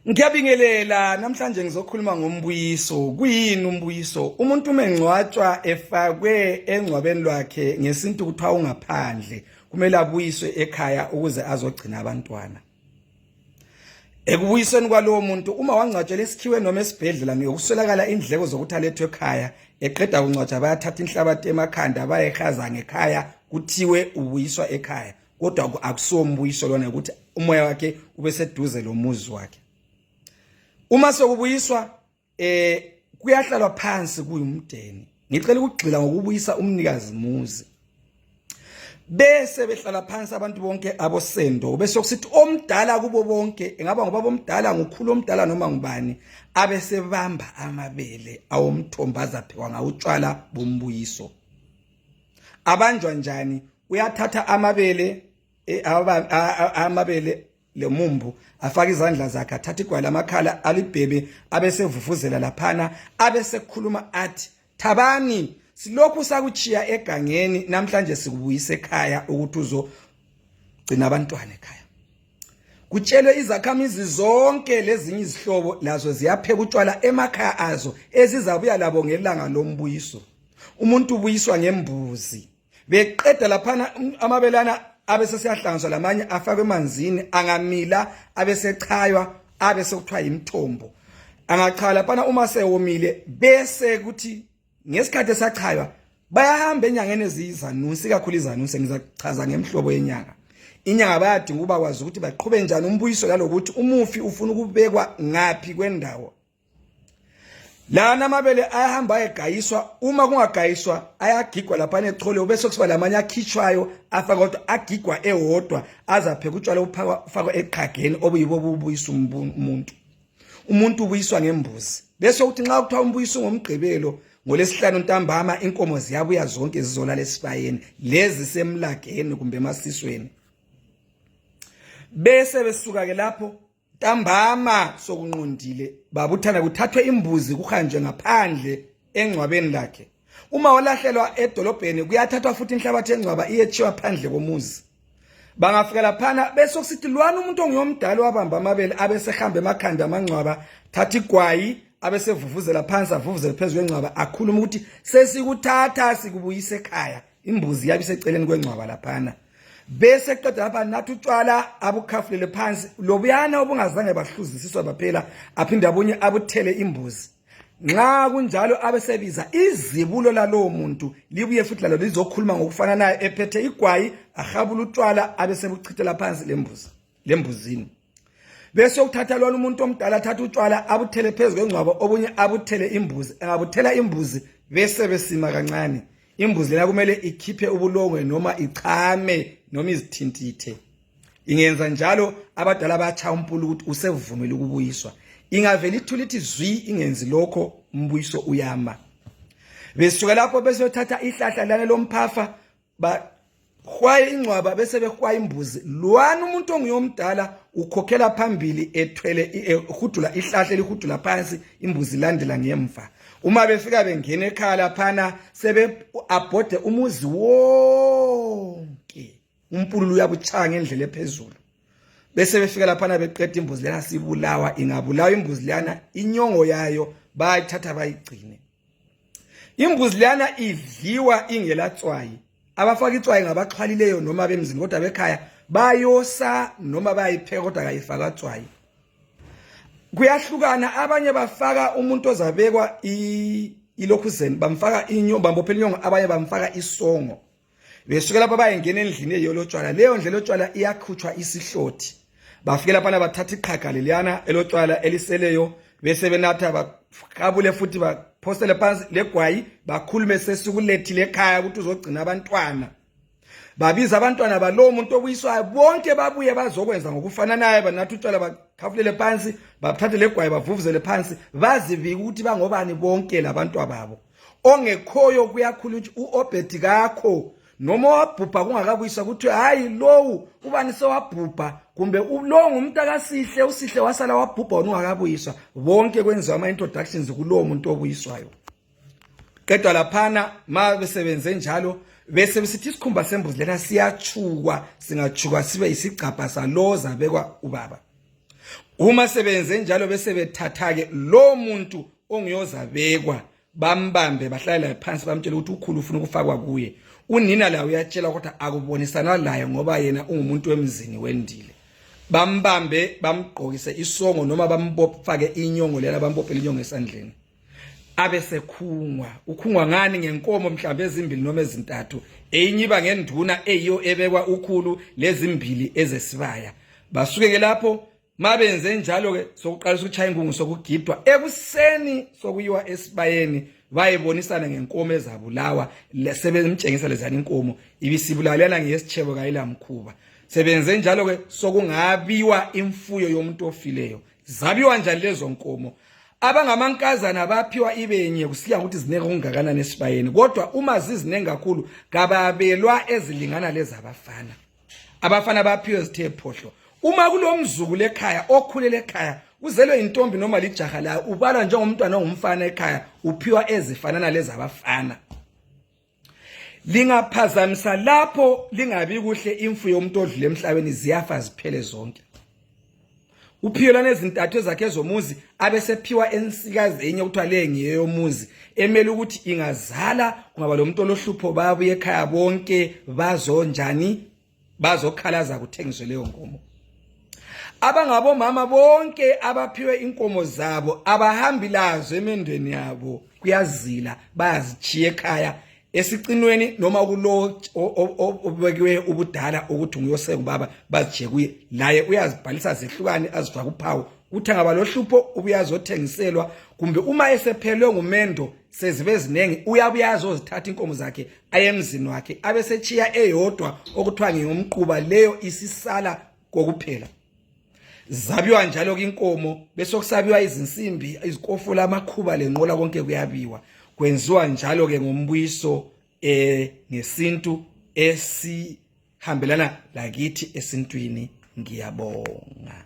Ngiyabingelela namhlanje ngizokhuluma ngombuyiso. Kuyini umbuyiso? Umuntu mengcwatshwa efakwe engcwabeni lwakhe ngesintu kuthiwa ungaphandle, kumele abuyiswe ekhaya ukuze azogcina abantwana. Ekubuyisweni kwalowo muntu uma wangcwatshela isikhiwe noma esibhedlela ngekuswelakala indleko zokuthi alethwe ekhaya, eqeda kungcwatshwa bayathatha inhlabathi emakhanda bayehaza ngekhaya kuthiwe ubuyiswa ekhaya. Kodwa akusiwo umbuyiso lona ukuthi umoya wakhe ube seduze lomuzi wakhe. Uma sokubuyiswa kuyahlalwa phansi kuyumdeni. Ngicela ukugxila ngokubuyisa umnikazi muzi. Bese behlala phansi abantu bonke abosendo bese kusithi omdala kubo bonke engaba ngubaba omdala ngokhulu omdala noma ngubani abesebamba amabele awomthombaza phekwa ngawutshwala bombuyiso. Abanjwa njani? Uyathatha amabele amabele lemumbu afaka izandla zakhe athatha igwala lamakhala alibhebe abesevuvuzela laphana abesekukhuluma athi thabani silokhu sakuchiya egangeni namhlanje sikubuyisa ekhaya ukuthi uzogcina abantwana ekhaya. Kutshelwe izakhamizi zonke lezinye izihlobo lazo ziyapheka utshwala emakhaya azo ezizabuya labo ngelanga lombuyiso. Umuntu ubuyiswa ngembuzi beqeda laphana amabelana abese siyahlanganiswa lamanye afakwe emanzini angamila abesechaywa abese kuthiwa imthombo. Angachaywa laphana uma sewomile bese kuthi ngesikhathi esachaywa bayahamba enyangeni eziyizanusi kakhulu izanusi ngizachaza ngemhlobo yenyanga. Inyanga bayadinga ukuba kwazi ukuthi baqhube njani umbuyiso nalokuthi umufi ufuna ukubekwa ngapi kwendawo. Lana amabele ayahamba ayegayiswa, uma kungagayiswa ayagigwa lapha echole bese kusiba lamanye akhitshwayo afaka kodwa agigwa ewodwa azapheka utshwala ufakwa eqhageni obuyibo bubuyisa umuntu. Umuntu ubuyiswa ngembuzi. Bese uthi nxa kuthiwa umbuyiso ngomgqibelo ngolesihlanu ntambama inkomo ziyabuya zonke zizolala esibayeni lezi semlageni kumbe emasisweni. Bese besuka ke lapho ntambama sokunqondile babuthana kuthathwe imbuzi kuhanjwe ngaphandle engcwabeni lakhe. Uma walahlelwa edolobheni kuyathathwa futhi inhlabathi engcwaba iyechiwa phandle komuzi. Bangafika laphana bese kusithi lwana umuntu ongiyomdala wabamba amabele abesehamba emakhanda amangcwaba thatha igwayi abesevuvuzela phansi avuvuzela phezulu engcwaba akhuluma ukuthi sesikuthatha sikubuyisa ekhaya. Imbuzi yabe iseceleni kwengcwaba laphana. Bese qeda lapha nathi utshwala abukhafulele phansi lobuyana obungazange bahluzisiswa baphela aphinde abunye abuthele imbuzi. Nxa kunjalo abesebiza izibulo lalowo muntu libuye futhi lalo lizokhuluma ngokufana naye ephethe igwayi ahabula utshwala abesebuchithela phansi lembuzini. Bese ukuthatha lona umuntu omdala athatha utshwala abuthele phezulu kwengcwaba obunye abuthele imbuzi. Engabuthela imbuzi bese besima kancane. Imbuzi lena kumele ikhiphe ubulongwe noma ichame noma izithintithe. Ingenza njalo abadala bayachaya umpulu ukuthi usevumile ukubuyiswa. Ingavela ithulithi zwi ingenzi lokho umbuyiso uyama. Besuka lapho bese bethatha ihlahla lana lomphafa bahwaye ingcwaba bese behwaye imbuzi. Lwana umuntu ongiyomdala ukhokhela phambili ethwele ehudula ihlahla elihudula phansi imbuzi landela ngemva. Uma befika bengena ekhaya laphana sebe abhode umuzi wonke umpulu uyabuchanga ngendlela ephezulu. Bese befika laphana beqeda imbuzi lena sibulawa ingabulawa imbuzi lana inyongo yayo bayithatha bayigcine. Imbuzi lana idliwa ingelatswayi. Abafaka itswayi ngabaxhwalileyo noma bemzini kodwa bekhaya bayosa noma bayipheka kodwa kayifaka tswayi. Kuyahlukana abanye bafaka umuntu ozabekwa ilokhuzeni bamfaka inyongo bambophela inyongo abanye bamfaka isongo. Besuka lapha bayengena endlini eyolotshwala leyo ndlela lotshwala iyakhutshwa isihlothi. Bafike lapha bathatha iqhaga leliyana elotshwala eliseleyo bese benatha bakabule futhi baphostele phansi legwayi bakhulume sesukulethile ekhaya ukuthi uzogcina abantwana. Babiza abantwana balowo muntu obuyiswayo bonke babuye bazokwenza ngokufana naye banathi utshwala bakhafulele phansi bathathe legwayi bavuvuzele phansi bazivika ukuthi bangobani bonke labantu ababo. Ongekhoyo kuyakhulu ukuthi uObedi kakho noma wabhubha kungakabuyiswa ukuthi hayi lowu ubani sewabhubha kumbe lo ngumuntu akasihle usihle wasala wabhubha ungakabuyiswa. Bonke kwenziwa ama introductions kulowo muntu obuyiswayo. Qedwa laphana mabesebenze njalo bese besithi isikhumba sembuzi lena siyachukwa singachuka sibe isigcabha saloza bekwa ubaba. Uma sebenze njalo bese bethatha ke lo muntu ongiyozabekwa bambambe bahlalela phansi bamtshela ukuthi ukhulu ufuna ukufakwa kuye. Unina la uyatshela ukuthi akubonisana laye ngoba yena ungumuntu wemzini wendile. Bambambe bamgqokise isongo noma bambopfake inyongo lela bambophela inyongo esandleni. Abesekhungwa ukhungwa ngani ngenkomo mhlambe ezimbili noma ezintathu eyinyiba ngenduna eyiyo ebekwa ukhulu lezimbili ezesibaya. Basuke ke lapho mabenze njalo ke sokuqalisa ukuchaya ingungu sokugidwa ekuseni sokuyiwa esibayeni bayibonisana ngenkomo ezabulawa sebemtshengisa lezana inkomo ibisibulalana ngiyesichebo kayila mkhuba. Sebenze njalo ke sokungabiwa imfuyo yomuntu ofileyo. Zabiwa njalo lezo nkomo. Abangamankazana baphiwa ibenye kusiya ukuthi zinenge kungakanani esibayeni, kodwa uma zizinenge kakhulu kababelwa ezilingana lezabafana. Abafana baphiwe zithe phohlo. Uma kulomzukulu ekhaya okhulele ekhaya uzelwe intombi noma lijaha la ubala njengomntwana ongumfana ekhaya uphiwa ezifanana lezabafana. Lingaphazamisa lapho lingabi kuhle imfuyo yomuntu odlule emhlabeni ziyafa ziphele zonke. Uphiwa nezintathu zakhe ezomuzi abesephiwa ensikazi enye ukuthiwa le ngiyeyomuzi emele ukuthi ingazala kungaba lo muntu olohlupho babuye ekhaya bonke bazonjani bazokhalaza kuthengiswe leyo nkomo. Abangabo mama bonke abaphiwe inkomo zabo abahambi lazo emendweni yabo kuyazila bayazichiya ekhaya esicinweni noma kulo obekiwe ubudala ukuthi nguyoseka ubaba bazijiye kuye laye uyazibhalisa zehlukane azifaka uphawu uthi ngaba lohlupho ubuyazothengiselwa kumbe uma esephelwe ngumendo sezibe ezinengi uyabuya azozithatha inkomo zakhe ayemzini wakhe abesechiya eyodwa okuthiwa ngiyomquba leyo isisala kokuphela. Zabiwa njalo inkomo bese kusabiwa izinsimbi izikofula amakhuba lenqola konke kuyabiwa. Kwenziwa njalo ke ngombuyiso ngesintu esihambelana lakithi esintwini. Ngiyabonga.